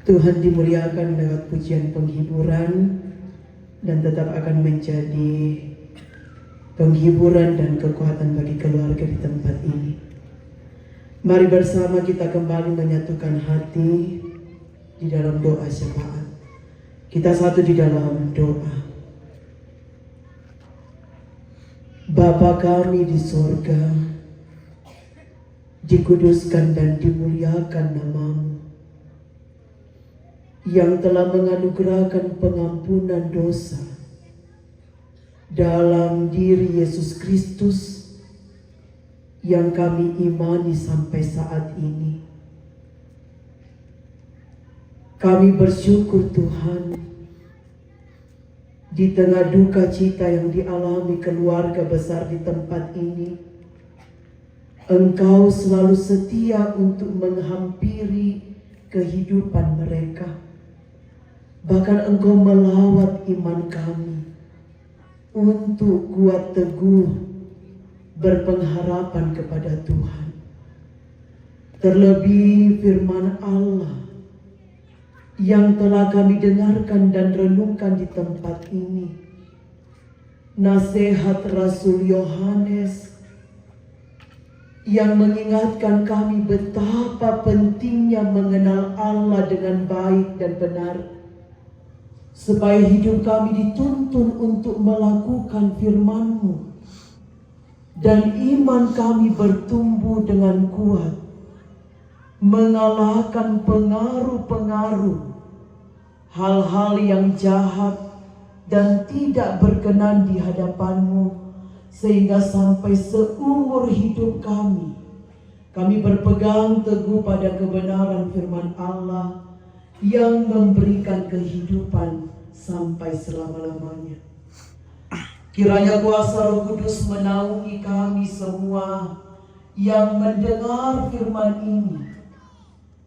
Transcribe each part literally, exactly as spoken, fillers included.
Tuhan dimuliakan lewat pujian penghiburan dan tetap akan menjadi penghiburan dan kekuatan bagi keluarga di tempat ini. Mari bersama kita kembali menyatukan hati di dalam doa syafaat. Kita satu di dalam doa. Bapa kami di sorga, dikuduskan dan dimuliakan nama-Mu, yang telah menganugerahkan pengampunan dosa dalam diri Yesus Kristus yang kami imani sampai saat ini. Kami bersyukur, Tuhan, di tengah duka cita yang dialami keluarga besar di tempat ini, Engkau selalu setia untuk menghampiri kehidupan mereka. Bahkan Engkau melawat iman kami untuk kuat teguh berpengharapan kepada Tuhan. Terlebih firman Allah yang telah kami dengarkan dan renungkan di tempat ini. Nasihat Rasul Yohanes yang mengingatkan kami betapa pentingnya mengenal Allah dengan baik dan benar, supaya hidup kami dituntun untuk melakukan firman-Mu, dan iman kami bertumbuh dengan kuat, mengalahkan pengaruh-pengaruh hal-hal yang jahat dan tidak berkenan di hadapan-Mu, sehingga sampai seumur hidup kami, kami berpegang teguh pada kebenaran firman Allah yang memberikan kehidupan sampai selama-lamanya. Kiranya kuasa Roh Kudus menaungi kami semua yang mendengar firman ini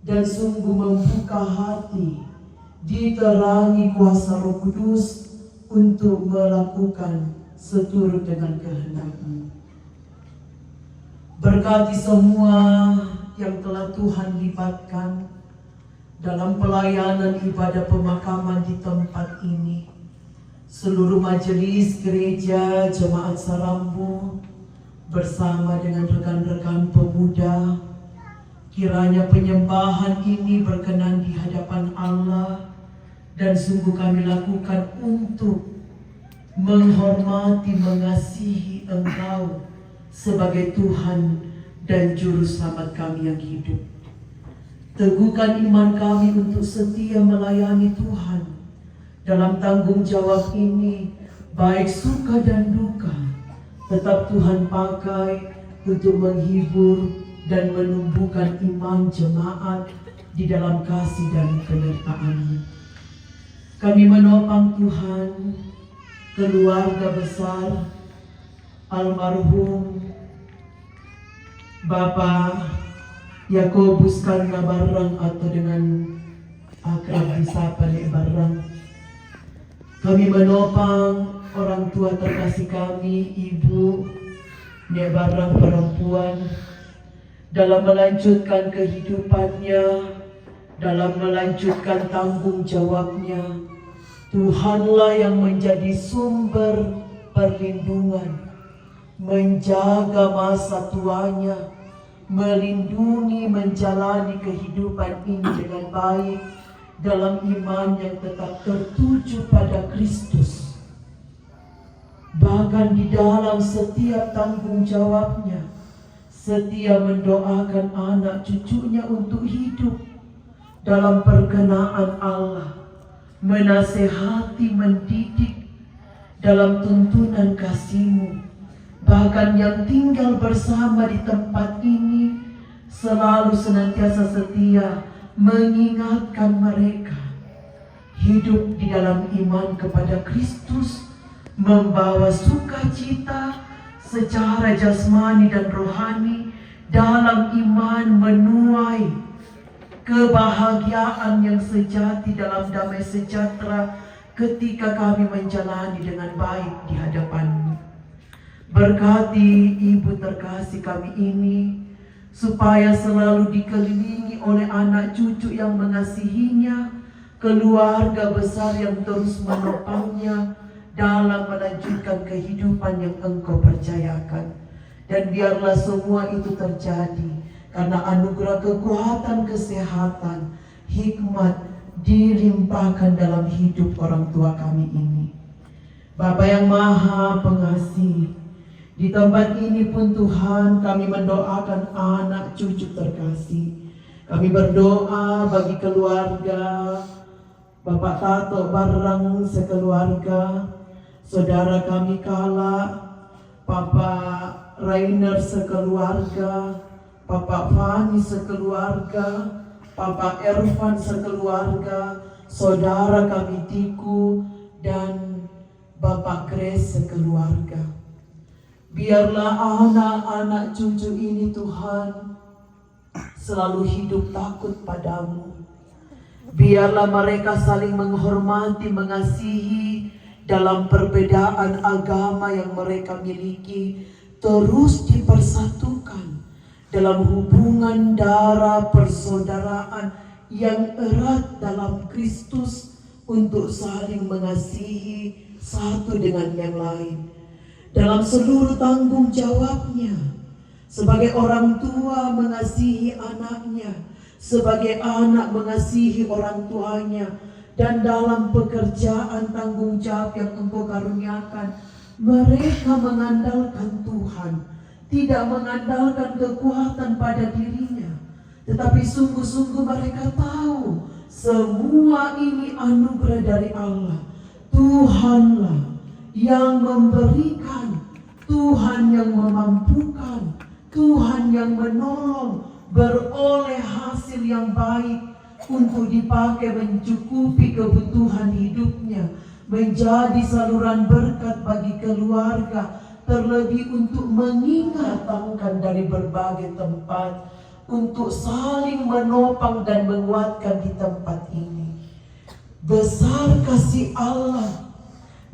dan sungguh membuka hati, diterangi kuasa Roh Kudus untuk melakukan seturut dengan kehendak-Mu. Berkati semua yang telah Tuhan libatkan dalam pelayanan ibadah pemakaman di tempat ini. Seluruh majelis gereja jemaat Sarambu bersama dengan rekan-rekan pemuda, kiranya penyembahan ini berkenan di hadapan Allah dan sungguh kami lakukan untuk menghormati, mengasihi Engkau sebagai Tuhan dan Juru Selamat kami yang hidup. Teguhkan iman kami untuk setia melayani Tuhan dalam tanggung jawab ini, baik suka dan duka, tetap Tuhan pakai untuk menghibur dan menumbuhkan iman jemaat di dalam kasih dan penyertaan-Mu. Kami menopang Tuhan, keluarga besar almarhum Bapa Yakobus Karna Barrang atau dengan akrab disapa Nek Barrang. Kami menopang orang tua terkasih kami, Ibu Nek Barrang perempuan, dalam melanjutkan kehidupannya, dalam melanjutkan tanggung jawabnya. Tuhanlah yang menjadi sumber perlindungan, menjaga masa tuanya, melindungi, menjalani kehidupan ini dengan baik dalam iman yang tetap tertuju pada Kristus. Bahkan di dalam setiap tanggung jawabnya, setia mendoakan anak cucunya untuk hidup dalam perkenaan Allah, menasehati, mendidik dalam tuntunan kasih-Mu. Bahkan yang tinggal bersama di tempat ini selalu senantiasa setia mengingatkan mereka hidup di dalam iman kepada Kristus, membawa sukacita secara jasmani dan rohani dalam iman, menuai kebahagiaan yang sejati dalam damai sejahtera ketika kami menjalani dengan baik di hadapan-Mu. Berkati ibu terkasih kami ini, supaya selalu dikelilingi oleh anak cucu yang mengasihinya, keluarga besar yang terus menopangnya dalam melanjutkan kehidupan yang Engkau percayakan. Dan biarlah semua itu terjadi karena anugerah kekuatan, kesehatan, hikmat dilimpahkan dalam hidup orang tua kami ini. Bapa yang Maha Pengasih, di tempat ini pun Tuhan kami mendoakan anak cucu terkasih. Kami berdoa bagi keluarga Bapak Tato Barang sekeluarga, saudara kami Kala, Papa Rainer sekeluarga, Papa Fani sekeluarga, Papa Ervan sekeluarga, saudara kami Tiku, dan Bapak Grace sekeluarga. Biarlah anak-anak cucu ini, Tuhan, selalu hidup takut padamu. Biarlah mereka saling menghormati, mengasihi dalam perbedaan agama yang mereka miliki, terus dipersatukan dalam hubungan darah persaudaraan yang erat dalam Kristus untuk saling mengasihi satu dengan yang lain. Dalam seluruh tanggung jawabnya, sebagai orang tua mengasihi anaknya, sebagai anak mengasihi orang tuanya, dan dalam pekerjaan tanggung jawab yang Engkau karuniakan, mereka mengandalkan Tuhan, tidak mengandalkan kekuatan pada dirinya, tetapi sungguh-sungguh mereka tahu semua ini anugerah dari Allah. Tuhanlah yang memberikan, Tuhan yang memampukan, Tuhan yang menolong beroleh hasil yang baik untuk dipakai mencukupi kebutuhan hidupnya, menjadi saluran berkat bagi keluarga, terlebih untuk mengingat datangkan dari berbagai tempat, untuk saling menopang dan menguatkan di tempat ini. Besar kasih Allah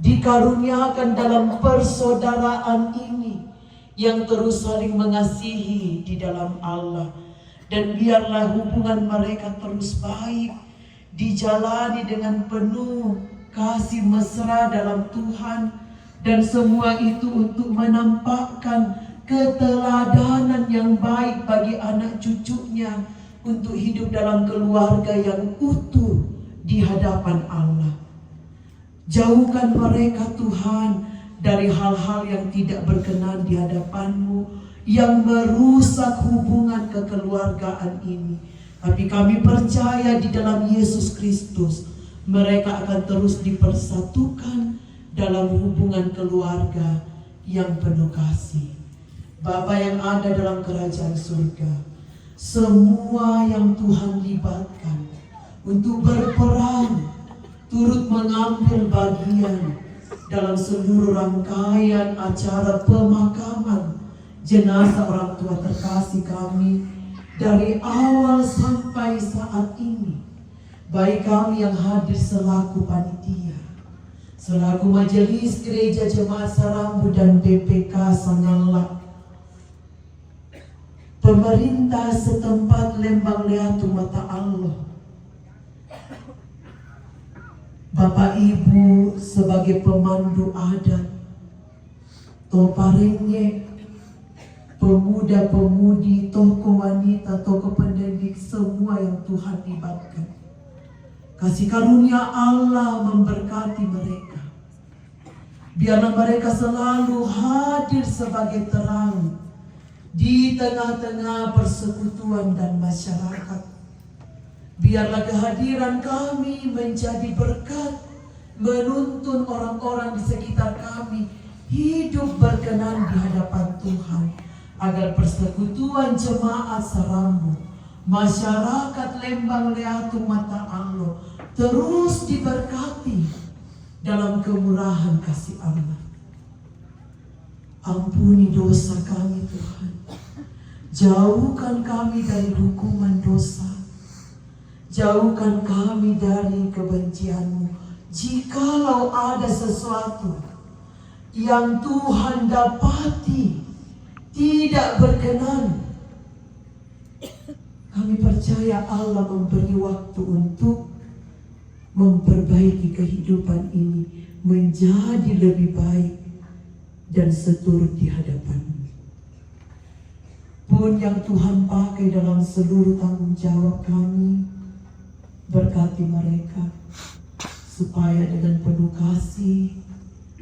dikaruniakan dalam persaudaraan ini yang terus saling mengasihi di dalam Allah. Dan biarlah hubungan mereka terus baik, dijalani dengan penuh kasih mesra dalam Tuhan, dan semua itu untuk menampakkan keteladanan yang baik bagi anak cucunya untuk hidup dalam keluarga yang utuh di hadapan Allah. Jauhkan mereka, Tuhan, dari hal-hal yang tidak berkenan di hadapan-Mu, yang merusak hubungan kekeluargaan ini. Tapi kami percaya di dalam Yesus Kristus, mereka akan terus dipersatukan dalam hubungan keluarga yang penuh kasih. Bapa yang ada dalam kerajaan surga, semua yang Tuhan libatkan untuk berperan, turut mengambil bagian dalam seluruh rangkaian acara pemakaman jenazah orang tua terkasih kami, dari awal sampai saat ini, baik kami yang hadir selaku panitia, selaku Majelis Gereja Jemaat Sarambu dan B P K Sangalla, pemerintah setempat Lembang Leatu Mata Allah, Bapak Ibu sebagai pemandu adat, toparenge, pemuda-pemudi, tokoh wanita, tokoh pendidik, semua yang Tuhan libatkan. Kasih karunia Allah memberkati mereka. Biarlah mereka selalu hadir sebagai terang di tengah-tengah persekutuan dan masyarakat. Biarlah kehadiran kami menjadi berkat, menuntun orang-orang di sekitar kami hidup berkenan di hadapan Tuhan, agar persekutuan jemaat Sarambu, masyarakat Lembang Leatu Mata Allah, terus diberkati dalam kemurahan kasih Allah. Ampuni dosa kami, Tuhan. Jauhkan kami dari hukuman dosa. Jauhkan kami dari kebencian-Mu. Jikalau ada sesuatu yang Tuhan dapati tidak berkenan, Kami percaya Allah memberi waktu untuk memperbaiki kehidupan ini menjadi lebih baik dan seturut di hadapan-Mu. Pun yang Tuhan pakai dalam seluruh tanggung jawab kami, berkati mereka, supaya dengan penuh kasih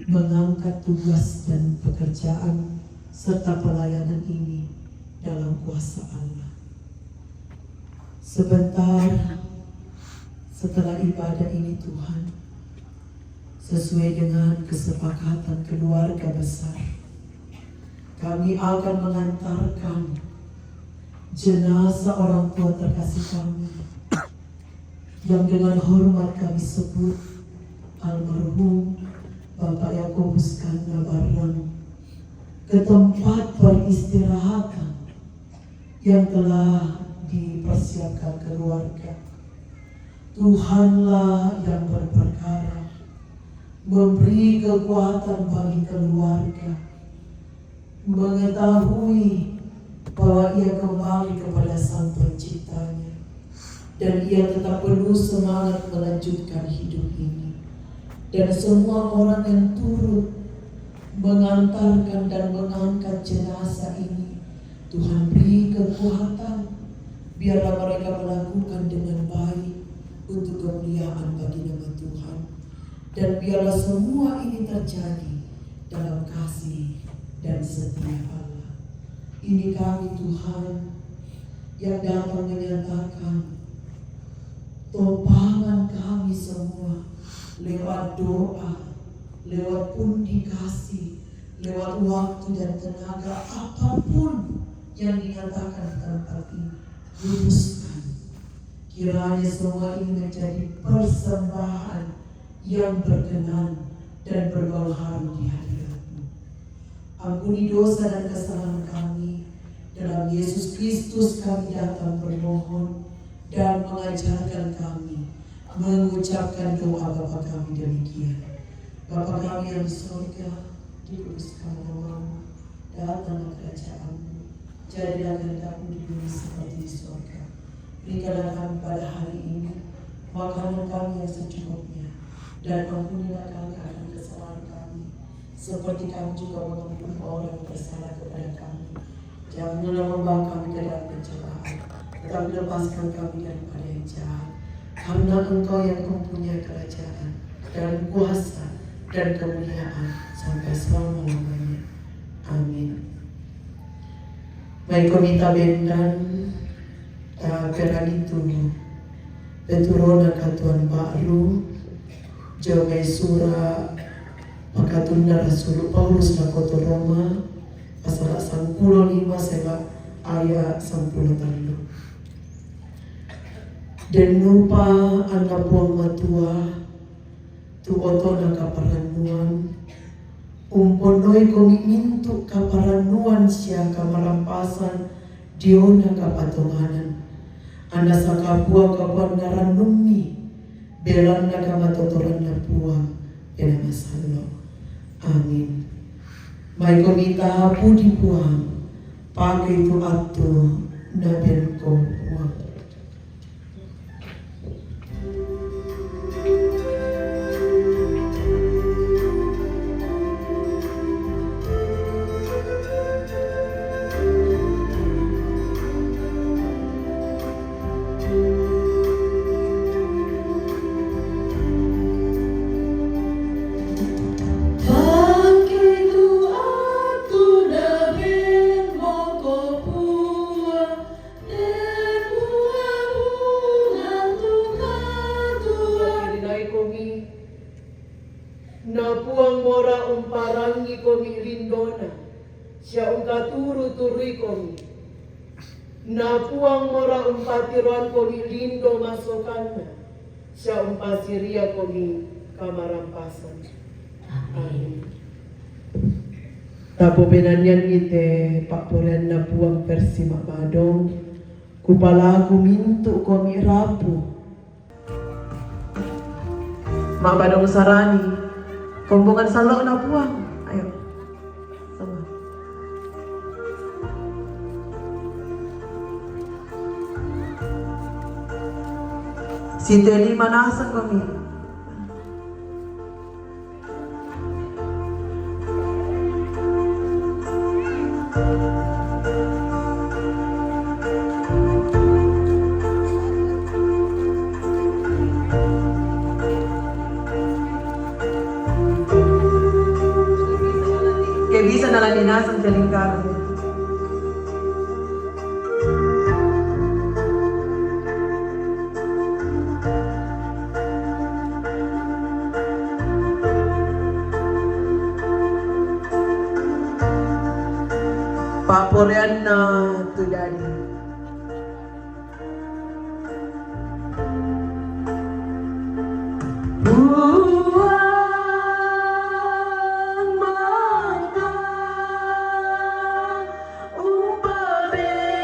mengangkat tugas dan pekerjaan serta pelayanan ini dalam kuasa Allah. Sebentar setelah ibadah ini, Tuhan, sesuai dengan kesepakatan keluarga besar, kami akan mengantarkan jenazah orang tua terkasih kami yang dengan hormat kami sebut almarhum Bapak Yakobus Kanda Barang ke tempat peristirahatan yang telah dipersiapkan keluarga. Tuhanlah yang berperkara, memberi kekuatan bagi keluarga, mengetahui bahwa ia kembali kepada Sang Penciptanya, dan ia tetap penuh semangat melanjutkan hidup ini. Dan semua orang yang turut mengantarkan dan mengangkat jenazah ini, Tuhan beri kekuatan, biarlah mereka melakukan dengan baik untuk kemuliaan bagi nama Tuhan. Dan biarlah semua ini terjadi dalam kasih dan setia Allah. Ini kami, Tuhan, yang datang menyatakan topangan kami semua lewat doa, lewat pundi kasih, lewat waktu dan tenaga, apapun yang dinyatakan di tempat ini, luluskan. Kiranya semua ini menjadi persembahan yang berkenan dan berbau harum di hadirat-Mu. Ampuni dosa dan kesalahan kami. Dalam Yesus Kristus kami datang bermohon dan mengajarkan kami mengucapkan doa Bapa kami demikian. Bapa kami yang di sorga, dikuduskanlah nama-Mu, datanglah kerajaan-Mu, jadilah kehendak-Mu di bumi seperti di sorga. Berikanlah kami pada hari ini makanan kami yang secukupnya, dan ampunilah kami akan kesalahan kami, seperti kami juga mengampuni orang yang bersalah kepada kami. Janganlah membawa kami ke dalam pencobaan, tetapi lepaskan kami daripada yang jahat. Karena Engkau yang mempunyai kerajaan dan kuasa dan kemuliaan sampai selama-lamanya. Amin. Mai komi tabendan, taperani tu peturona katuan baru, jo mai sura pakatunna Rasul Paulus lako to Roma, pasal sangpulo lima seba aya sangpulo tallu. Dennupa anna Puang Matua, tu otona kaparannuan, umponnoikomi mintu kaparannuan sia kamarampasan diona kapatonganan. Anna sakapua-kapuanna rannummi, belanna kamatotoranna Puang Penaa Masallo. Amin. Maikomi tapudi Puang, pakei tu attu nabenko Puang. Pakei tu attu nabenko Puang, Napuang mora umparangikomi lindona, sia ungkaturu-turuikomi. Napuang mora umpatiroangkomi lindo masokanna, sia umpasiriakomi kamarampasan. Amin. Tapopenannianni te pa'poraianna Puang versi ma'badong, kupalaku mintu komi rapu. Ma'badong sarani, kombongan sallo'na Puang. Ayo. Sama. Tite lima nasang kami. Ke bisa na la di nasang ke lingkaran. Paporeanna tu dadi. Puang mangka umpabenganni.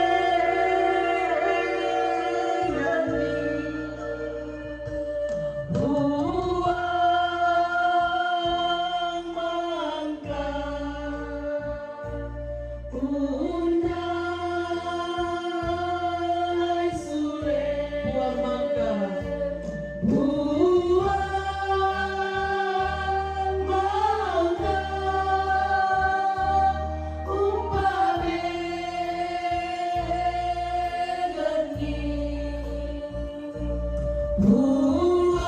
Puang mangka undai sule. Puang mangka. Puang mangka umpabenganni. Puang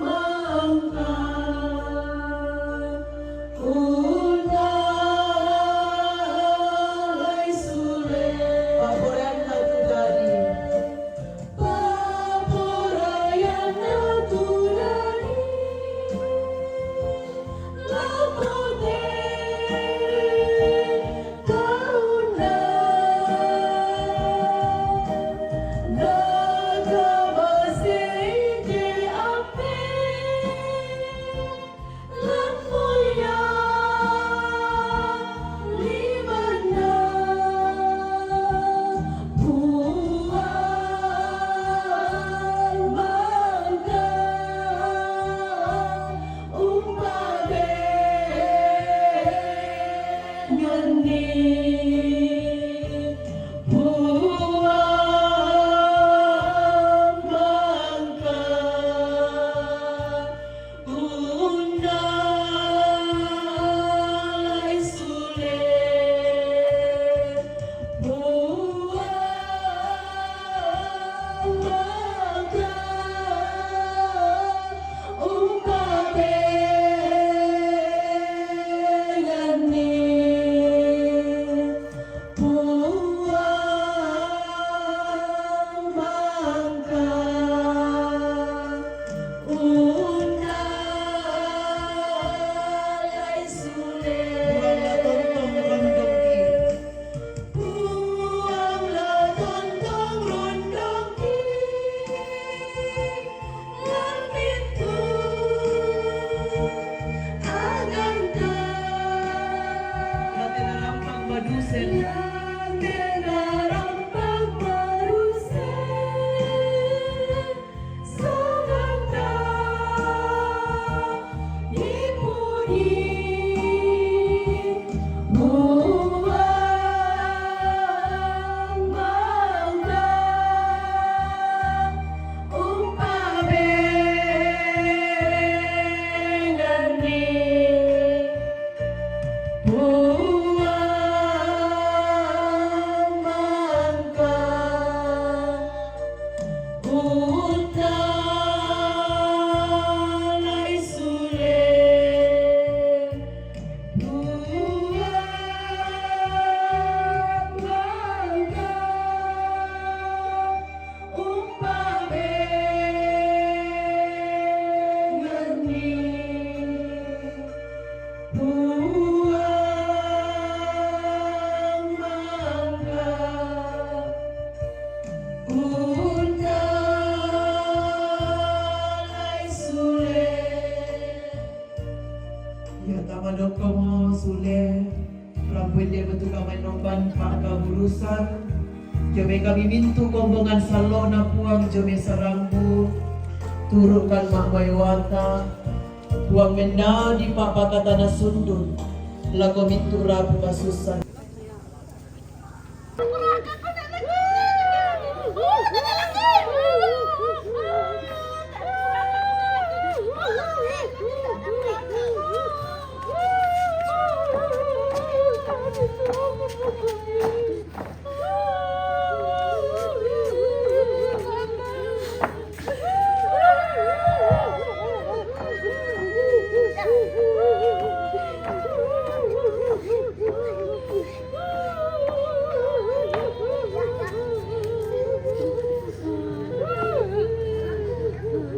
mangka undai sule. Paporeanna tu dadi. Paporeanna tu dadi. Lapote karuna naka masei ke ape. Lampuya limanna Puang mangka umpabenganni. Puang mangka undai sule. Puang mangka umpabenganni. Puang mangka undai sule. Puang la tontong rondongki. Puang la tontong rondongki. Lan mintu aganta. Lan tena rampang madusen. Lan tena rampang madusen. Sanganta dipuji. Puang mangka umpabenganni. Puang mangka undai sule. Puang mangka umpabenganni. Puang mangka undai sule. Iya, tama dokkomo sule. Rambu ende metu kami nomban pakaburusan. Jo mai kami mintu kombongan sallo'na Puang jo mai sarangbu. Turu'kan ma' mai wata. Puang mennadi pa'pakatana sundun lako mintu rabu kasussan.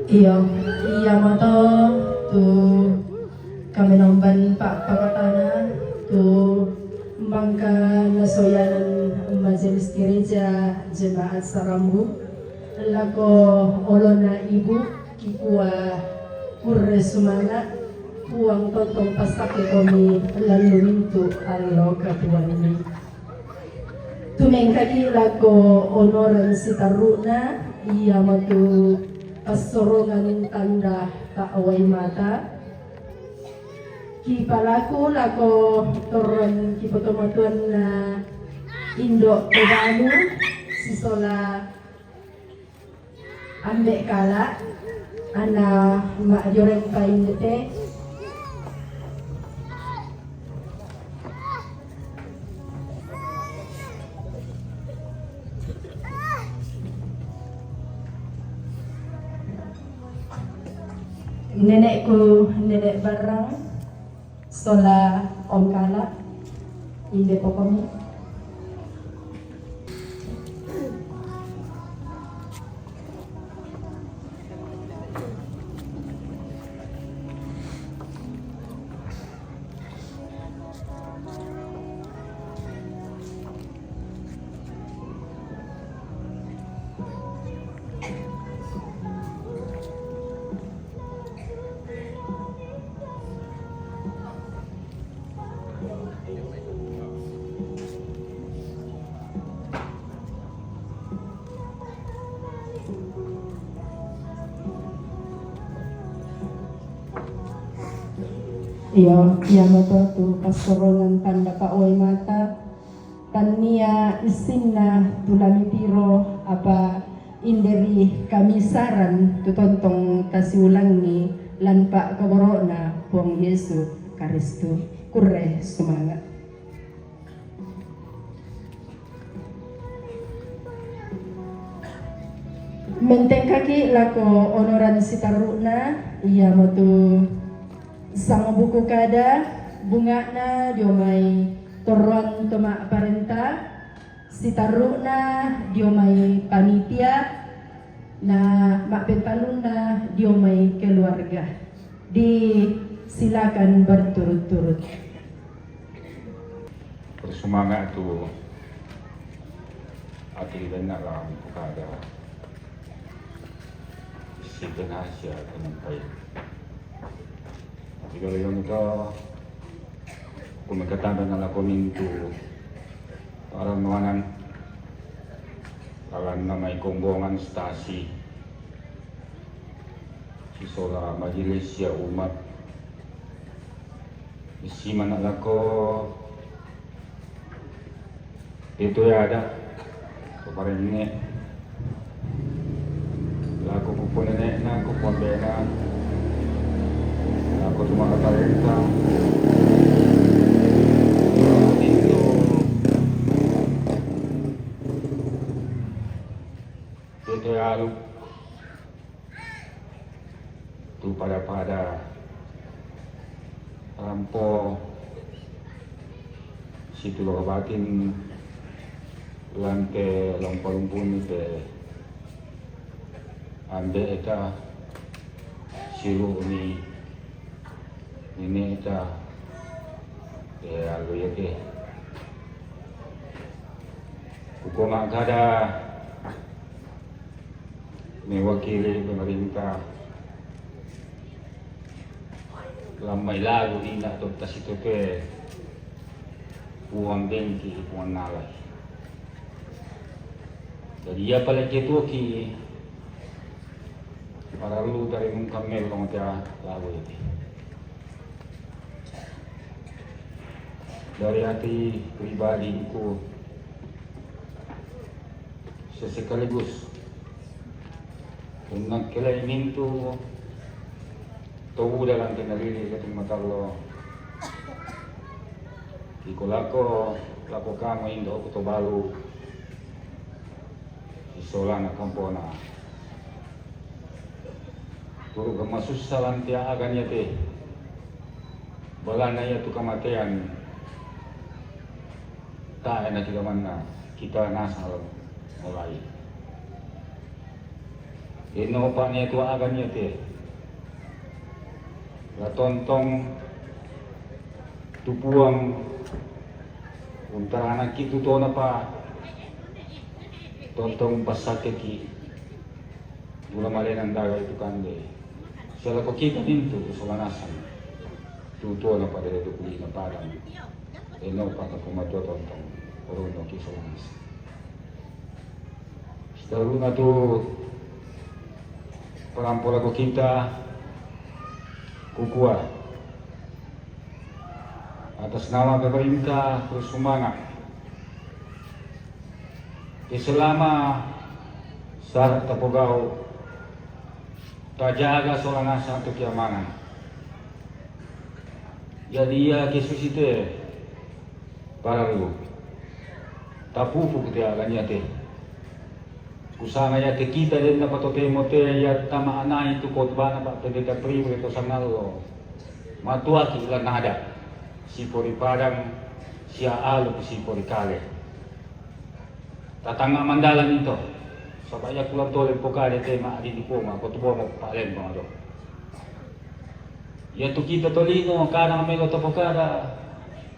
Iyo, iya mato tu kami nomban pa pakatana tu mangka nasoyanan Majelis Gereja Jemaat Sarambu lako olona ibu kikua kurre sumanga Puang tontong pasake komi lalu mintu allo katuanni. Tumengkaki lako onoran sitarru'na, iya matu passorongan tanda ta'wai mata. Kipalaku lako torron kipotomatuanna indo' pebalu sisola Ambe' kala, ana ma'joreng paindete. Nene'ku, nene' barrang. Sola ongkala, inde pokomi. Iyo, iyamoto tu passorongan tanda pa'uwai mata. Tannia issinna tu la mitiro, apa inderi kamisaran tu tontong tasiulangi lan pa'kaboro'na Puang Yesu Karistu. Kurre sumanga'. Mentengkaki lako onoran sitarru'na, iamotu sangbuku kada, bunga'na dio mai torroan to ma'parenta, sitarru'na dio mai panitia, na ma'pempalunna dio mai keluarga. Disilakan berturut-turut. Bersumanga' tu ati denna la mipokada. Sitenga sia tenampai. Ati galeon to kumekatanda na lako mintu parannuangan lalanna mai kombongan stasi sisola majelis sia umat. Issimana' lako itu ya ada to parenne', lako kuponene'na, kupoambe'na, lako tu ma'tarenta, itu, itu ya alu. Tu pada-pada rampo situlo batin lante lompo-lomponi te ambe' eta siru'ni nene' eta te allo iate. Kuko ma'kada mewakili pemerintah, lammai lalu ina to tasitoke Puang Bengki, Puang Nalai. Jadi iya pale ketuaki parallu tarimungkan melong te lalu ini. Dari hati pribadiku sekaligus unnakkelai mintu to uda lante nalili ke tummatallo. Iko lako lako kamo indo' ku to balu isolana kampona. Turu' ka masussa lantea aga niate. Balana iatu kamatean. Tae' na kita manna, kita nasal mulai. Eno pa ne tu aga nia te. La tontong tu Puang, untaranaki tu tona pa, tontong pasakeki. Gula malenan daga itu kande. Sela ko kita nintu sola nasang. Tu tona pa dere tu kulina Padang. Eno pa ka kumatua tontong. Orono ki sola nasang. Sitaruna tu parampola ko kita, kukua. Atas nama pemerintah, terus sumanga. Di selama sara tapogau, tajaga sola nasang tu keamanan. Jadi ia ke susite para lu. Tapupu kita aganya te. Kusanga ia ke kita den na patotemo te ia tama anai tu kotbana pa pendeta pribu itu sangallo. Matuaki la nada. Si pori Padang, si alu si pori kale. Tatanga mandalan ito. Saba ia kulan tole pokale tema adi di poma, ko tu boma pa lembang do. Ia tu kita tolino, kadang melo to pokada,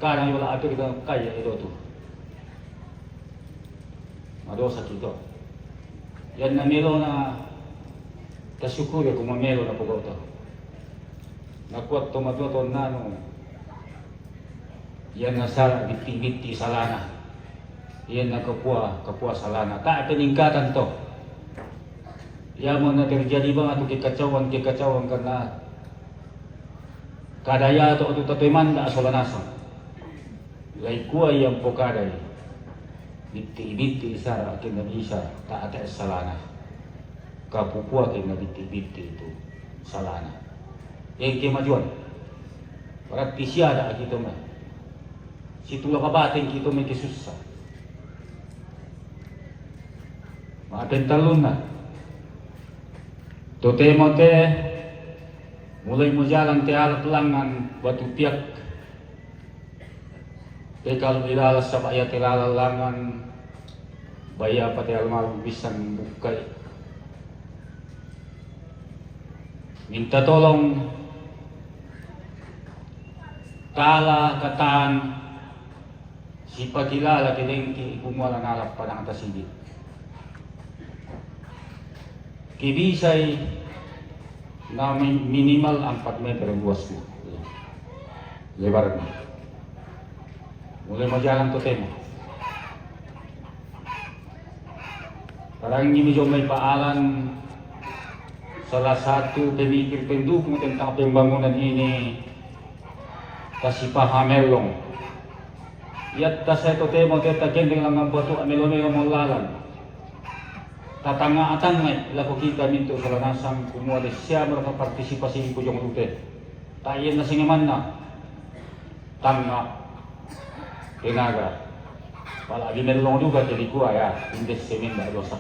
kadang yola atur kita kaya edo tu. Madosa kita. Ia na melo na tasyukuri aku mamelo na pogota. Na kuat to matua to nanu. Ia na sala bitti-bitti salana. Ia na kapua, kapua salana. Tak peningkatan to. Ia mo na terjadi bang atu kekacauan, kekacauan karena kadaya to atu tatemanda sola nasang. Lai kua ia pokadai. Bitti-bitti sara kena bisa tak ate salana. Kapupua kena bitti-bitti itu salana. Yang kemajuan. Berarti siada kita mah. Situla kabaten kita mah ke susah. Maten taluna. Totemo te mulai mo jalan te alat langan batu piak. Te kalau ilala saba ia te lala langan baya pa te almarhum bisan bukai. Minta tolong tala katan sipakilala ke dengke iku muala nalap padang tasidi. Kibisai na mi-, minimal empat meter luasnya. Lebarnya. Mulai mau jalan ke tema. Sekarang ini jomai Pak Alan, salah satu pemikir pendukung tentang pembangunan ini, kasih paham elong. Ia tasai to tema teta kendeng langan batu amelo-melo molalan. Tatanga-atanga lako kita mintu salanasang kumua de siapa ka partisipasi ku jong lute. Ta ia na singemanna. Tanga. Tenaga. Pala di melong juga jadi gua ya. Indes semen dak dosak.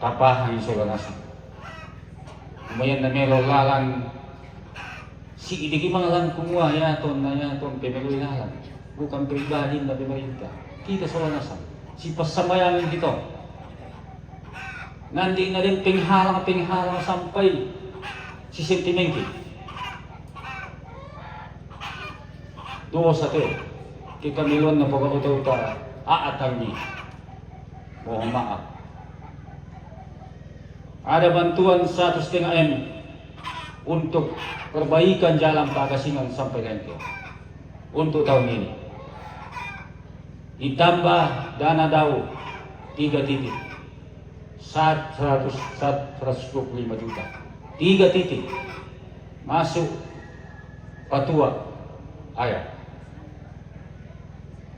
Tapahan salanasang. Kemudian na melo lalan. Si idiki mangalan kumua ya ton na ya ton pemelo lalan. Bukan pribadi na pemerintah. Kita salanasang. Si pasambayangan kita. Nandi na den penghalang-penghalang sampai si sentimenki. Dosa te. Kita melon na poga uta-uta. Aatangi. Mohon maaf. Ada bantuan satu setengah M untuk perbaikan jalan Pagasingan sampai Lengke untuk tahun ini. Ditambah dana dau tiga titik. Sat-, seratus, sat-, seratus dua puluh lima juta. Tiga titik. Masuk patua. Aya.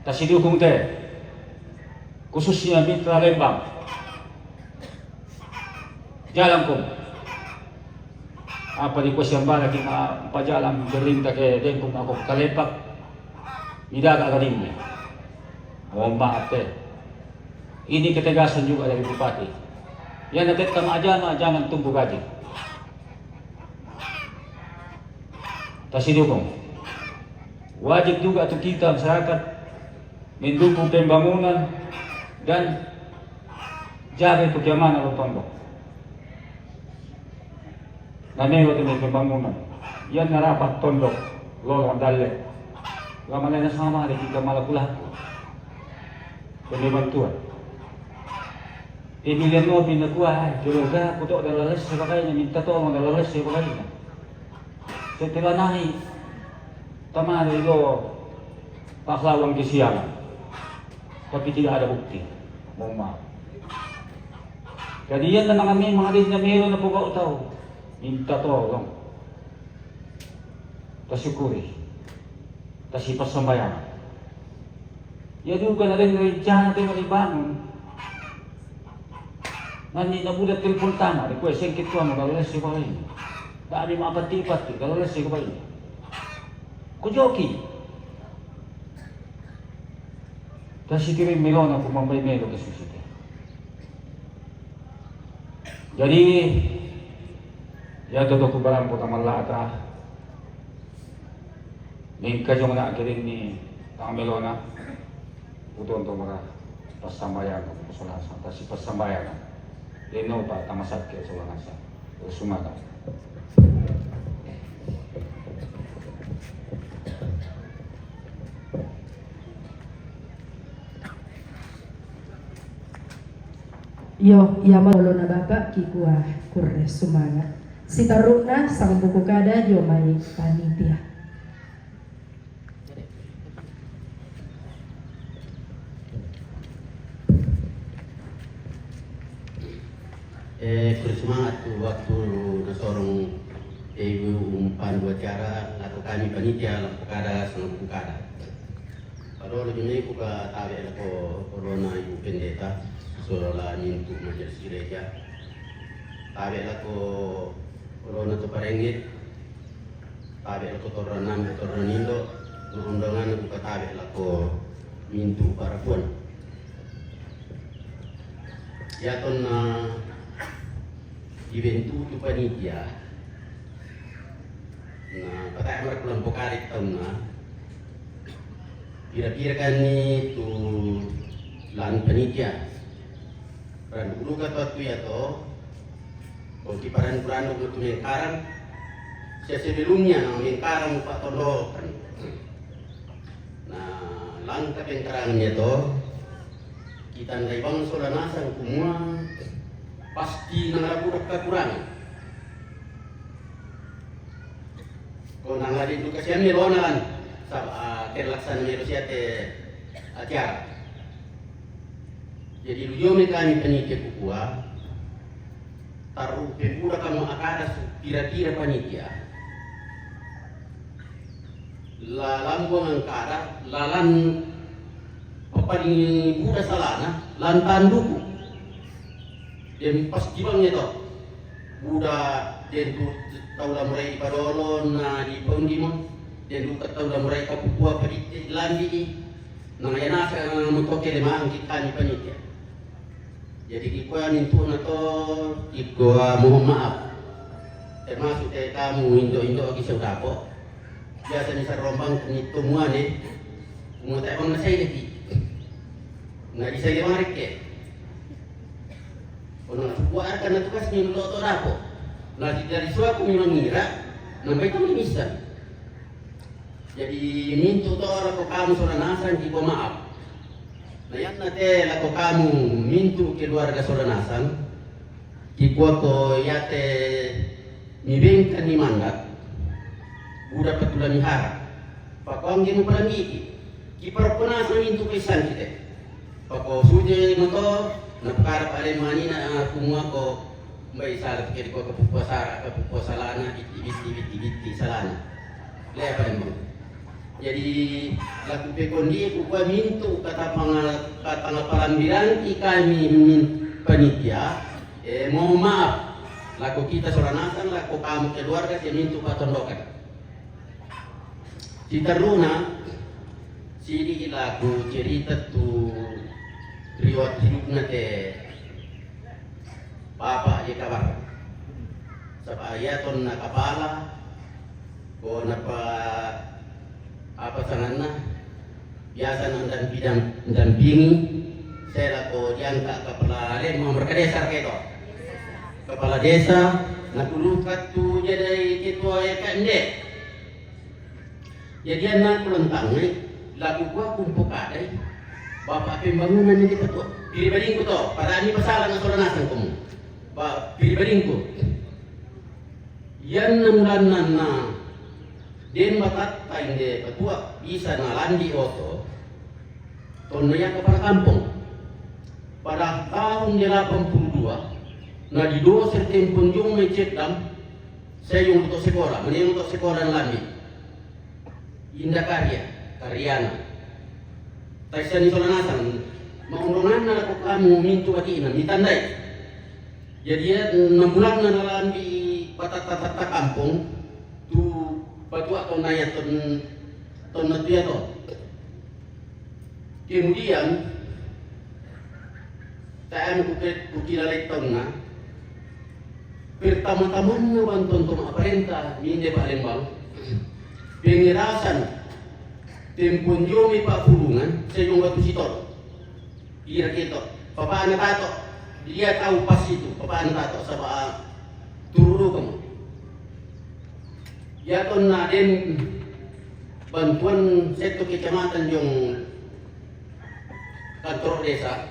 Tasidukung te. Khususnya mitra Lembang. Jalan kong. Apa di kuasian bala ki ma pajalan berlin ta ke dengkung ako kalepak. Nidaga ka dingin. Mohon maaf te. Ini ketegasan juga dari Bupati. Yang nanti kama aja ma jangan tunggu gaji. Tasidukung. Wajib juga tu kita masyarakat mendukung pembangunan dan Jaga itu kiamana lo tondok. Na melo tu mai pembangunan. Iyan na rapat tondok lolong dalle. Lama lena sama de kita mala kulaku. Pembantuan. Emilian no pinda kuah, keluarga aku tok dalam les sebagainya, minta tolong dalam les sebagainya. Setelah naik, tamada itu pahlawan kesiangan. Tapi tidak ada bukti. Mohon maaf. Jadi iyan na manga memang ada na melo na pogau tau. Minta tolong. Tasyukuri. Tasipassambayang. Iya juga na den rencana te mau dibangun. Nanti na budak telepon tama, de kue sengket tuan, kalau lesi kau ini. Tak ada mau pati-pati, kalau lesi kau ini. Ku joki. Kasi kiri melona ku mambai melo ke susu te. Jadi, ya toto ku barang kota malata. Mingka jong na kiring ni tang melona. Uton to mara pasambayan ko, pasambayan. Tasi pasambayan. Deno pa tamasak ke solanasa. Sumaka. Iyo, iya ma olona Bapa, kikua kurre sumanga. Sitaruna sangbuku kada dio mai panitia. Eh, kurre sumanga tu waktu nasorong ibu umpan dua cara, lako kami panitia, lako kada, sangbuku kada. Padolo jumai ku ka tabe lako olona ibu pendeta, sola mintu majelis gereja. Tabe lako olona to parenge, tabe lako torra nambe, torra nindo, no ondongan ku ka tabe lako mintu parapuan. Ya tonna dibentuk tu panitia. Na, patah amar kulang pokari taunna. Pira-pira kan ni tu lan panitia. Randu luka tu atu ya to. Kau kiparan kurandu tu mengkarang. Sia sebelumnya na mengkarang pak tondokan. Na, langka pengkarangan ya to. Kita ndai bangso la nasang kumua pasti nang rabu kekurangan. Ko nang lagi tu kasihan ni lona lan. Sab, ah, terlaksana ni Rusia te acara. Jadi lujo me kami panitia kukua. Taru pemuda kamu akada su pira-pira panitia. La lambuang angkada, lalan papaling buda salana, lan tanduku. Den pasti bang itu. Buda den tu tau la murai padolon na di pondimo. Den tu tau la murai kapukua paditte landi. Na yana sa mutoke de mangki kami panitia. Jadi kikua mintu'na to, kikua mohon maaf. Termasuk te kamu indo-indo ki saudako. Biasa ni sarombang ni tomuane, mo te bang nasai lagi. Na di sai lagi ke. Ono suku akan na tugas ni lo to dapo. Na di dari suaku memang ngira, nampai to ni bisa. Jadi mintu to lako kamu sola nasang kikua maaf. Na yanna te lako kamu mintu keluarga sola nasang, kikua ko yate mibengkan ni mandat, buda patula mihara. Pakuangge mu palangiki, kiparappo nasang mintu pesan kite. Pako suje moto, napukara pale manina, ah, kumua ko, mbai sala pikir ko kapupua sara, kapupua salana, bitti, bitti, bitti, bitti, salana. Lea pale mo. Jadi, laku pekondie kukua mintu kata panga-, kata ngapalambiranti kami min-, panitia, eh, mohon maaf. Laku kita sola nasang, laku kamu keluarga, saya mintu patondokan. Sitaruna, sidi laku cerita tu riwayat hidupna te papa je kabar. Saba iya tonna kapala, ko napa apa sanganna, biasa nang dampidam-, dampingi, Tela ko diangkat kepala lembang berkedesar keto. Kepala desa, natulukat tu jadi ketua R K M D. Jadi anak lentang ni, lagu gua kumpu kadai. Bapak pembangunan ini betul. Pribadingku to, pada ini masalah nak soal nasang kamu. Ba pribadingku. Yan na mulanna na den batatta inde patua bisa nalandi oto, tonna iya kepala kampung. Pada tahun delapan puluh dua, na di doser tempon jong mai ceddam, saya jong to sekolah, meneng to sekolah nalandi. Indah karya, karyana. Taisani sola nasang, maundonganna lako kamu mintu batina, mitandai. Jadi ya, enam bulan na nalambi patata-tata kampung, tu patua tonna ya ton, tonna tu ya to. Kemudian, taem kuke-, kukilalai tonna, pertama-tamanna bantuan to ma'parenta, minde Palembang, pengerasan tempon jomi Pak Pulungan, sejong batu sitol. Kira-kira to, papana tato, dia tahu pas itu, papana tato, saba turu kamu. Ya tonna den bantuan seto kecamatan jong kantor desa.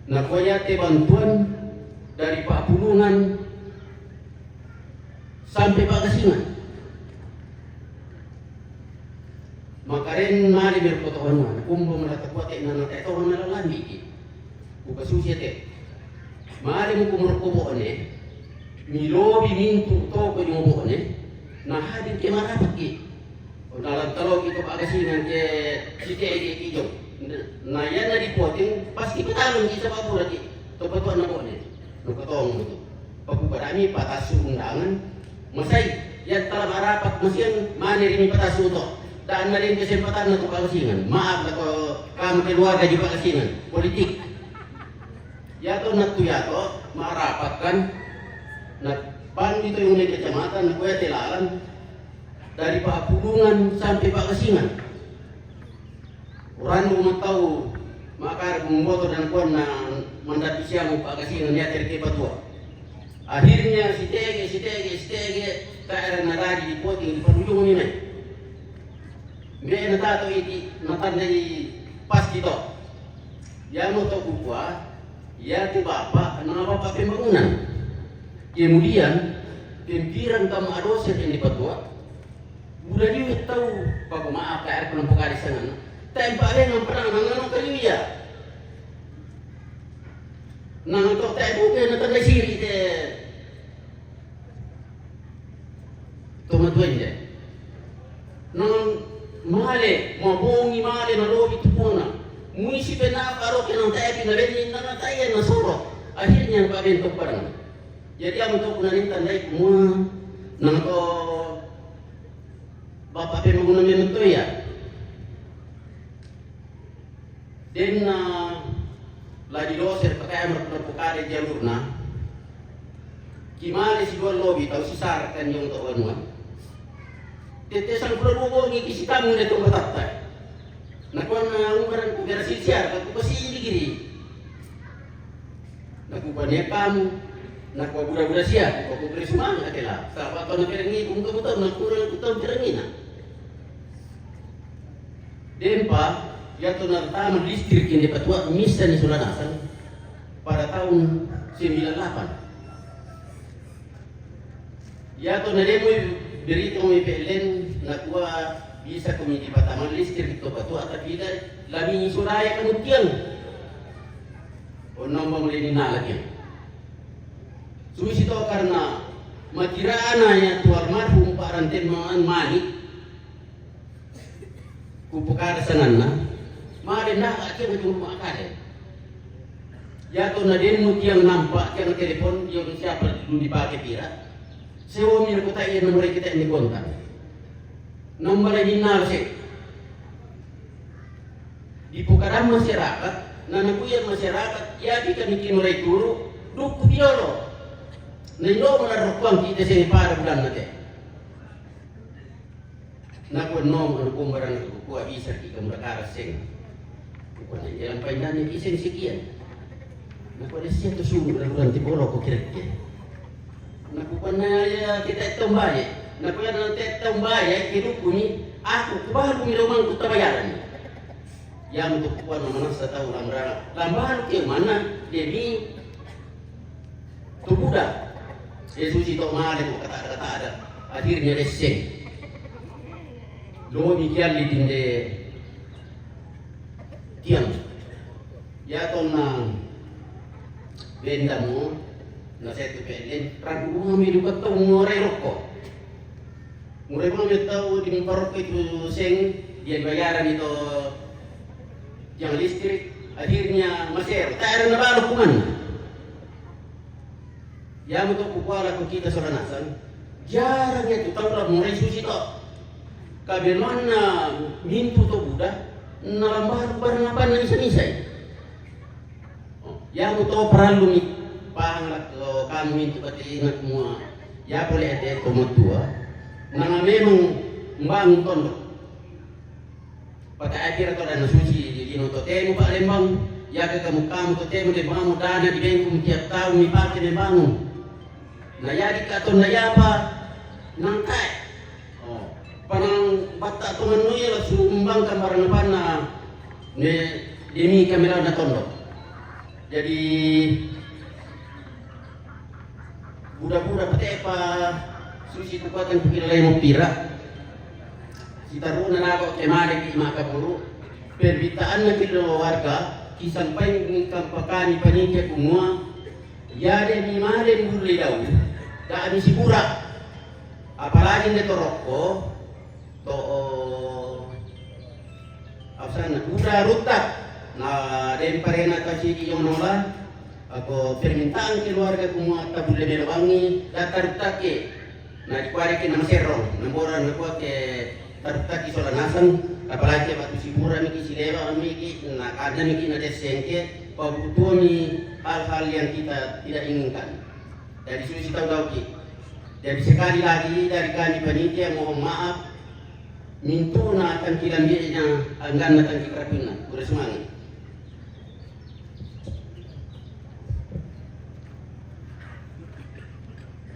Nakuwa yate bantuan dari Pak Pulungan sampai Pak Gasingan. Makaren mali mir kotohonwa, kumbo mala takuwa te nana te tohon na lalandi ki. Buka susi te. Mari muku murko bone, milobi mintu toko jong bone, na hadir ke marapat ki. Dalam talo ki to Pak Gasingan ke sitege ki jong. Na yana di poting, pasti patalung ki sabab pura ki. To patuan na bone. No katong betul. Paku kadami patasu undangan. Masai, ya tala marapat masian, mane rini patasu to. Dan na rin kesempatan na to Pak Gasingan. Maaf na ko kamu keluarga di Pak Gasingan. Politik. Yato natu yato, marapat kan. Na pandi to yung kecamatan, na kuya telalan. Dari Pak Pulungan sampai Pak Gasingan. Orang mau tahu, maka membuat dan kuan na mendapat siang Pak Gasingan ya terke patua. Akhirnya sitege, sitege, sitege, tak ada nadari di poting di penujung ini. Mbe na tato iti, na tandai pas kita. Yamo to kukua, ya te bapa, na bapa pembangunan. Kemudian, pimpiran kama adose yang dipatua, udah dia tahu, Pak, maaf, K R pernah pekali sana. Tempa dengan perang, nangano kali ya. Nang to te buke na tanda siri te. Toma tuende. Nang male, mabongi male na lobi tupona. Muisi pe na paro ke nang tae pina beni na na tae na soro. Akhirnya pa bento parang. Jadi amu to kuna nin tandai kumua. Nang to bapa pe maguna memento ya. Denna la di doser P K M rokko-rokko kada jalurna. Kimale si dua lobi tau si sara kan jong to wanua. Tette sang pulo dua bongi ki sitamu de to matatta. Nakuanna umbaran ku gara sisiar, aku pasi digiri. Naku bane kamu, naku buda-buda sia, aku beri semangat kela. Sahabat tau nakerengi, kumuka butau, naku kurang ku tau kerengina. Dempa, ya to na tama listrik ini patua misa ni Sulanasan pada tahun sembilan delapan. Ya to na demo berita mo P L N, nakuwa bisa kami di pataman listrik to patua, tapi da lami suraya kemutian. Onong bang leni nalak ya. Suisi to karena matirana ya tu almarhum Pak Ranten Mangan Manik. Kupukada sanganna, made naka ke mo makade. Ya to na den mo tiang nampa, tiang telepon, dia siapa dulu dipakai pira. Sewa mi ko ta iya nomor kita ini kontak. Nomor ini nal se. Di pukadam masyarakat, na nakuya masyarakat, ya di kami kinurai turu, duku biolo. Na indo mo na rokuang kita sini pada bulan nate. Naku nom anu kumbarang ku, ku abisa ki kamu dakara seng. Kukuana, "Iya, lampai nani kiseng sikian." Nakuana, "Sia tu sungguh lagu ranti bolo ko kirekke." Nakuana, "Iya, kita tombaye." Nakuana, "Kita tombaye, kidukuni, aku kubalu mi romangku tabayaran." Yang tu kukuana manasa tau lamrana. Lambalu ke mana, demi tu buda. Yesus itu male ko kata-kata ada. Akhirnya desseng. Lomi kialli tinde tiang. Ya tonna bendamo, na setu pelen, ragu mi duka tau ngurai rokko. Ngurai rokko mi tau di muparokko itu seng, dia dibayaran itu yang listrik, akhirnya masero. Tak ada na balu kuman. Yamu to kukuala ko kita sola nasang. Jarang ya tu tau la murai susi to. Kabeluanna mintu to buda, na lambalu barang apa na misa-misai. Oh, yamu to parallu mi pahang la ko kami mintu kati ingat mua. Ya pole ate to motua. Na memang mbangun tondo. Pata akira to dana susi di lino to temu pa lembang. Ya ke kamu kamu to temu de mamu dana di bengku tiap tahun mi pake membangun. Na yadi ka to na yapa nangkai. Oh, panang batta to manui la sumbang kamar na panna ne demi kamera na tondo. Jadi buda-buda patepa susi tu kuatan ku kira lai mupira. Sitaruna nako kemade ki maka buru. Permintaan na kilo warga kisampai kampakani panitia kumua. Yade mi made mulle dau. Da mi sibura. Apalagi ne torokko to, apa sana, uda ruttak. Na den parena kasi di yonola. Ako permintaan keluarga kumua tabulle melo bangi data ruttake. Na dikuariki na maserrong, na bora na kuake taruttaki sola nasang, apalagi waktu sibura miki, silewa miki, na kada miki na dessengke, pabutuami hal-hal yang kita tidak inginkan. Jadi susi tau dauki. Jadi sekali lagi dari kami panitia mohon maaf, mintuna tangki lambinya, angganna tangki kerapinna, udah semangat.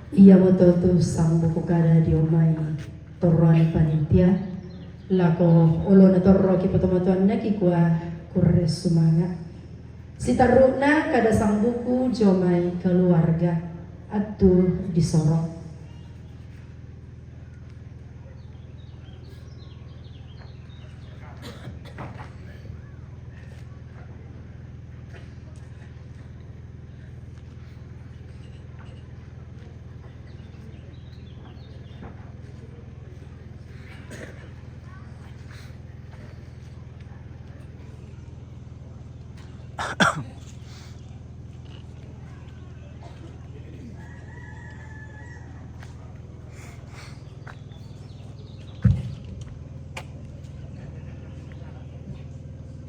Iya moto tu sambu ku kada diomai torroan panitia lako olona torro ki potomatuanna ki kua kurre sumanga. Sitarru'na kada sambuku jomai keluarga attu disoro.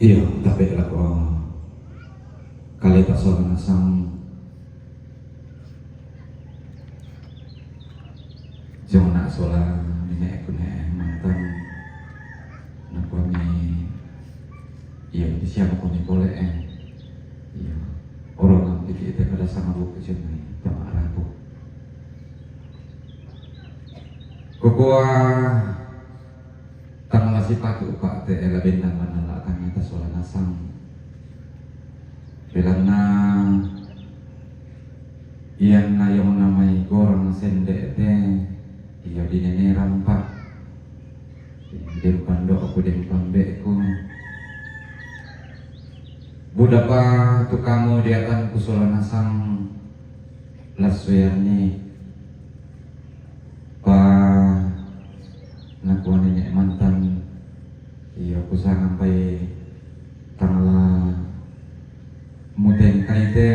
Iyo, tapi lako kale ta sola nasang. Jong na sola nene ku ne mantan. Na kami iyo di siapa kami boleh eh. Iyo. Orang nanti kita kada sama buku cemai tama rabu. Kukua tang la sipatu upa te ela bendang mana la tang atas wala nasang. Belanna iyan na yang namai gorang sende te iyo di nene rampa. Dempan do aku dempan beku. Budapa tu kamu diatan ku sola nasang lasuyan ni. Pa nakuan nenek mantan iyo kusanga pai tangala mutengkai te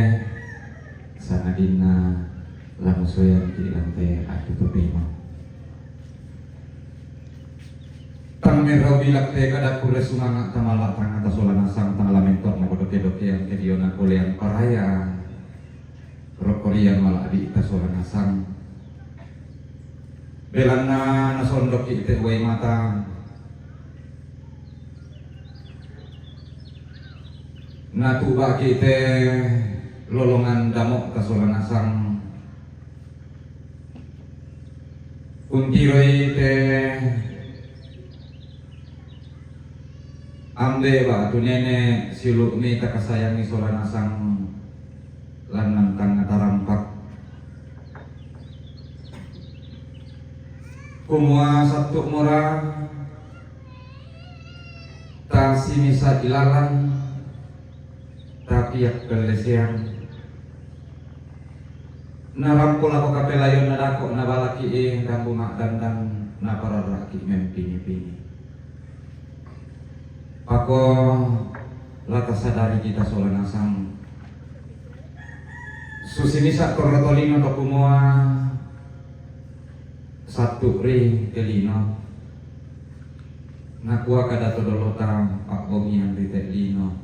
sangadinna lamusoyan ti lantai atu tupima. Tang merau bilak te kada kure sumanga tamala tangata sola nasang tangala mentok na kodoke-doke yang kediona kolean paraya. Rokorian mala di ita sola nasang. Belanna nasondok ki ite uai mata. Natuba'ki' te lolongan damo'ta sola nasang. Kuntiroi te ambe' ba'tu nene' siulu'mi takasayangi sola nasang lanna tang natarampak. Kumua sattu' mora tasimisa ilalang, tapi akkalleseang. Narampo lako kapelayon nadako' nabalaki' e, dambu ma'dandang napararra'ki' mempini-pini. Pako la tasadari kita sola nasang. Susinisa torro tolino to kumua sattu' ri te lino. Nakua kada to dolota, pa'bongian ri te lino,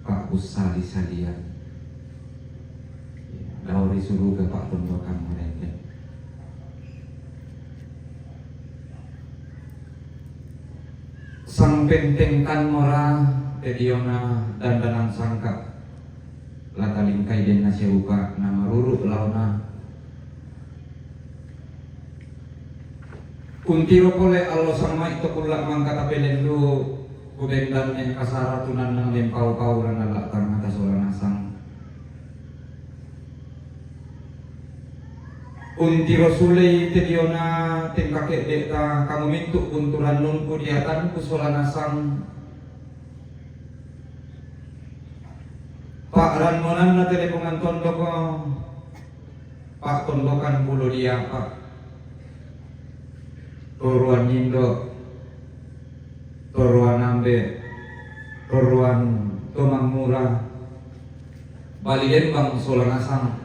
pa'bussali-salian. Dao ri suruga pa'tondokan murete. Sangpentengkan mora te diona dandanan sangka'. La talingkai denna siupa' namaruru' laona. Kuntiro pole allo samai to kulla' mangka tapelendu', kubendanne kasara tunanna mempau-pau ranna la tangngata sola nasang. Kuntiro sulei te diona tengka ke'de'ta, kamu mintu' bunturannungku diatanku sola nasang. Pa'rannuananna telepongan tondoko, pa'tondokan bulo diapa, toruan indo', toruan ambe', toruan to mangura, bali lembang sola nasang.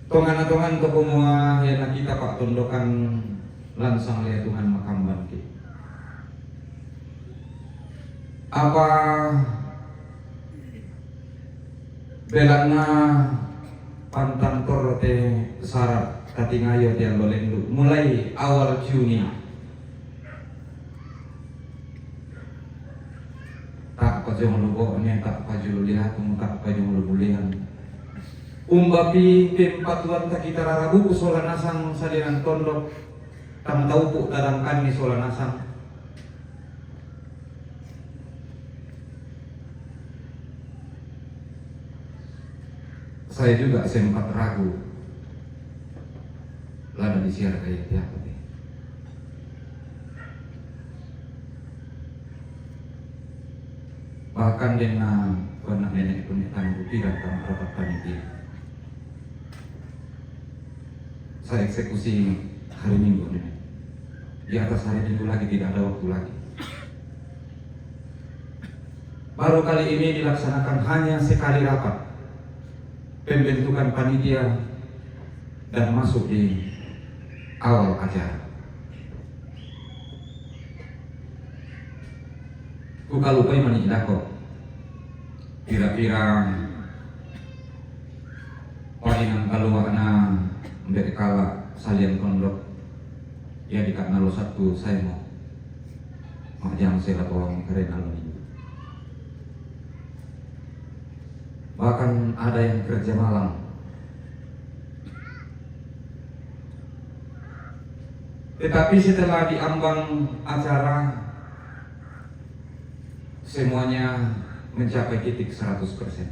Tongana-tongan to kumua iana kita pa'tondokan lansang lea Tuhan makambanki. Apa belanna pantang torro te sara' tatingayo te allo lendu' mulai awal Juni. Ta'pa jolo bo'ne, ta'pa jolo liatung, ta'pa jolo bulean. Umbapi pempatuanta kita rarabuku sola nasang salinan tondok, tang taupu' tadangkanni sola nasang. Saya juga sempat ragu, lada disiarkan ya tiap ini. Bahkan dengan anak nenek punya tanggung tidak tang rapat panitia. Saya eksekusi hari Minggu ini. Di atas hari Minggu lagi tidak ada waktu lagi. Baru kali ini dilaksanakan hanya sekali rapat pembentukan panitia dan masuk di awal acara. Kukalupai mani' dako'. Pira-pira pa'inang kalua'na mbe' kala' salian tondok, ya dika'na lo Sattu saemo. Majang sela bawang karena lo Minggu. Bahkan ada yang kerja malam. Tetapi setelah diambang acara, semuanya mencapai titik seratus persen.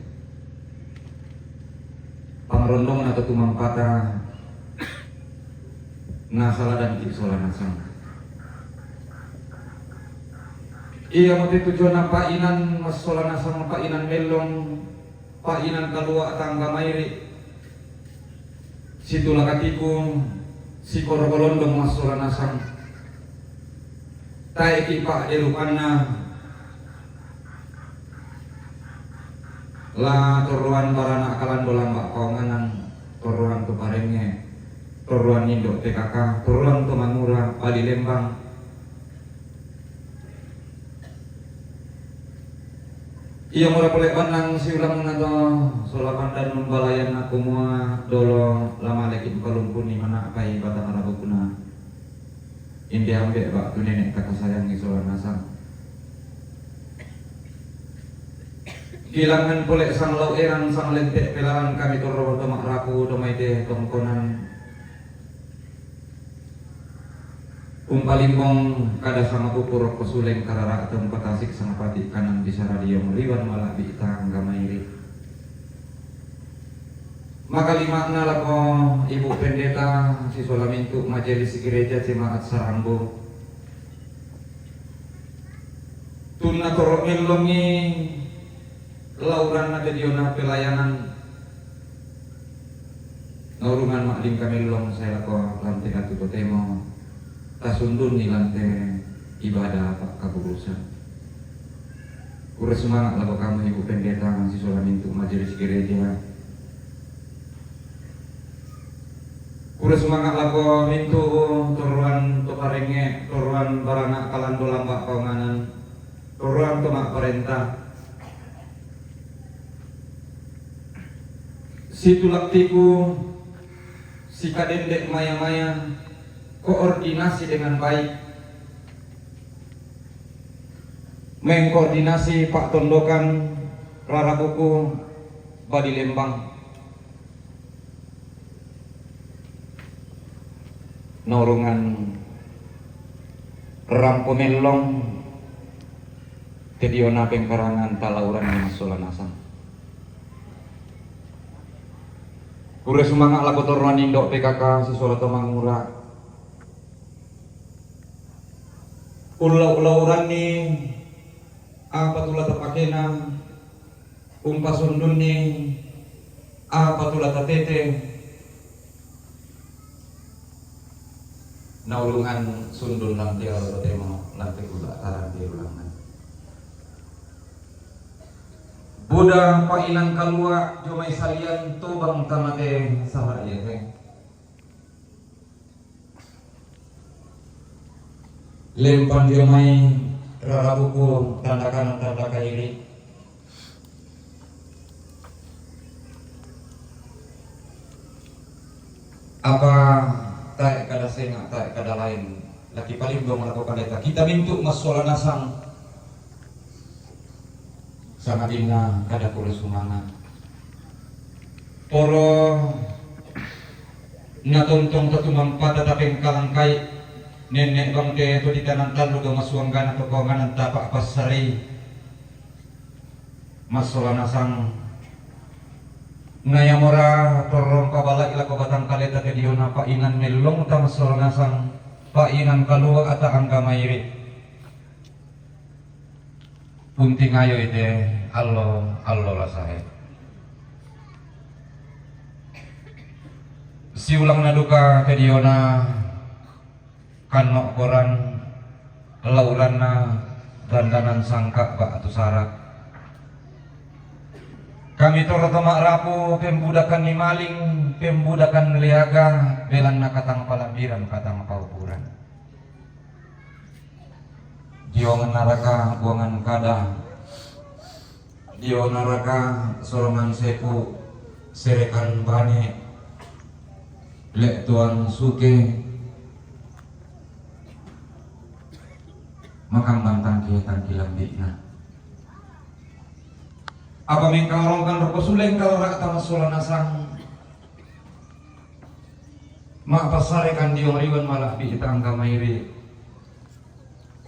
Pangrondong atau tumampata nasala dan sola nasang. Iya mate tujuanna pa'inan massola nasang, pa'inan mellong, pa'inan kalua' tangga mairi', situla katiku, sikoro kolondong massola nasang. Tae'ki pa'de rupanna la torroan barana' kalando lamba' paonganan, torroan to parengnge, torroan indo' P K K, torroan to mangura, bali lembang. Iya mora pole bannang siulamna to sola pandan numbalayanna kumua dolo la maleki' mukalumpunni mana'pai batang rabukna. Inde ambe' ba'tu nene' ta kasayangi sola nasang. Kilangan pole sang lau' eran sang lente' pelaran kami torro to ma'rapu to mai te tongkonan. Umpalimbong kada sangapupuro ko suleng karara' to umpatasik sangapati' kanan bisara diong liwan mala'bi' tangga mairi'. Makalima'na lako Ibu Pendeta sisola mintu' Majelis Gereja Jemaat Sarambo. Tunna toro' mellongi lauranna te diona pelayanan. Naurungan ma'lingka mellong sae lako lante atu totemo tasundunni lante ibadah pa'kaburusan. Kure sumanga' lako kamu Ibu Pendeta sisola mintu' Majelis Gereja. Kure sumanga' lako mintu' torroan to parenge', torroan barana' kalando lamba' paonganan, torroan to ma'parenta. Situlattiku sikadende' maya-maya, koordinasi dengan baik. Mengkoordinasi pa'tondokan rarabuku Badi Lembang. Naurungan rampo mellong te diona pengkarangan talauran ni massola nasang. Kure sumanga' lako torroan indo' P K K sisola to mangura'. Ullau-lauranni apa tu la tapakena, umpasundunni apa tu la tatete. Naulungan sundun lante alo totemo lante kula tarante ulangan. Buda pa'inan kalua' jomai salian tobang tamate sala iate. Lempang jomai rarabuku tanda kanan tanda kairi. Apa tae' kada senga', tae' kada lain, laki palimbong lako kaleta kita mintu' massola nasang. Sangadinna kada kure sumanga'. Poro natontong tatumampata tapengkalangkai, nenne' bang te to ditanan tallu do masuanggana to kawanganan tapa'passarei. Massola nasang. Na iamora torro mpabala'i lako batang kaleta te diona pa'inan mellongta massola nasang, pa'inan kalua'ta angga mairi'. Puntingayo ite allo, allo la sae. Siulangna duka te diona kanno' koran lauranna dandanan sangka' ba'tu sara'. Kami torro to ma'rapu pembudakanni maling, pembudakan leaga, belanna katang palambiran, katang paukuran. Dio naraka buangan kada, dio naraka sorongan sepu, serekan bane, le' tuang suke, makambang tangke-tangke lambi'na. Apa mengkaorongkan roko suleng kalora'ta massola nasang. Ma'passarekan dio mariwan mala'bi' tangga mairi'.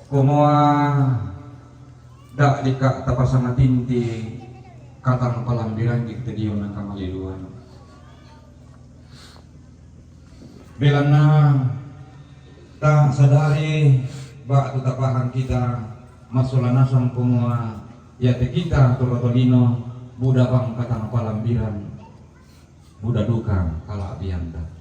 Kumua da'dika tapasangatinti katang palambirangi te diona kamaliluan. Belanna tasadari ba'tu tapahang kita massola nasang kumua iate kita tu rotolino buda bang katang palambiran. Buda duka kala'bianta.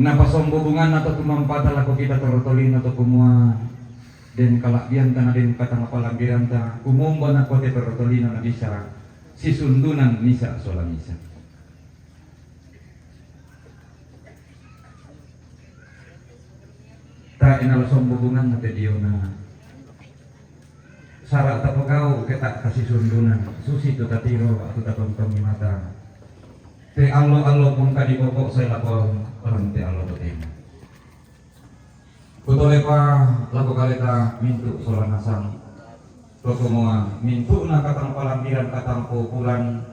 Napasombo bunganna to tumampata lako kita to rotolino to kumua den kala'bianta na den katang palambiranta, kumombo na kote to rotolino na bisa sisundunan misa sola misa. Tae' nala sombo bunganna te diona. Sara' tapogau' ke ta' kasisundunan, susitu tatiro ba'tu tatontongi mata. Te allo-allo pung kadiboko sai lako orang te allo boteng. Kutolepa lako kaleta mintu sola nasang. Kokomoa mintu na katang palambiran katang populan.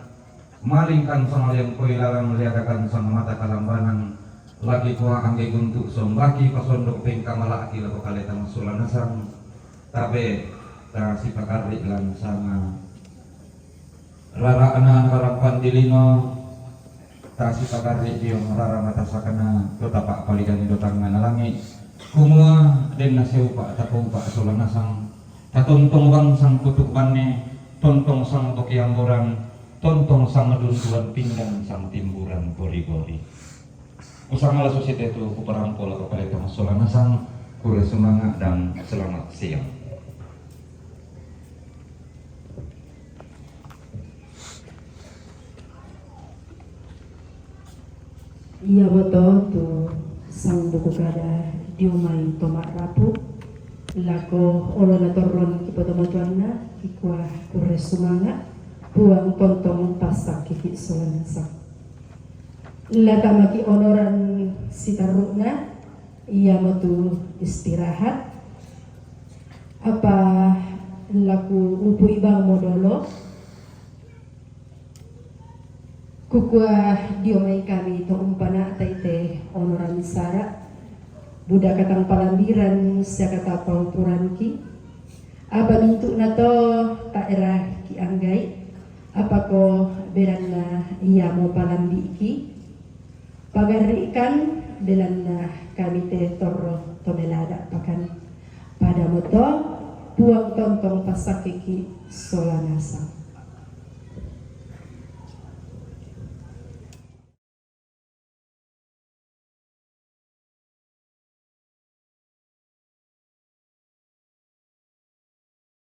Malingkan sang liang koi lalang liagakan sang mata kalambanan. Laki tua angge guntu sombaki pasondok pengkamalaki lako kaleta masola nasang. Tabe ta sipakarri lan sanga. Rara'na rarapan di lino, ta sipagarri dio rara matasakna, to tapa'paligani dotangna na langi'. Kumua den naseupa' tapoupa' sola nasang, tatontong bang sang kutuk banne, tontong sang boki amboran, tontong sang duntuan pinggan sang timburan gori-gori. Kusangala susi tetu kuparampo lako kaleta masola nasang, kure sumanga' dan selamat siang. Iamoto tu sang buku kada dio mai to ma'rapu, lako olo na torron kipotomotuanna, kikua kure sumanga', Puang tontong passakkiki' sola nasang. Latamaki' onoran sitarru'na, iamotu istirahat, apa laku upui bang modolo, kukua dio mai kami to umpana'tai te onoran sara', buda katang palambiran sia katang paupuranki, apa mintu'na to taera kianggai, apako belanna iamo palambi'ki, pagarri'kan belanna kami te torro to melada pakan. Padamoto Puang tontong passakkiki' sola nasang.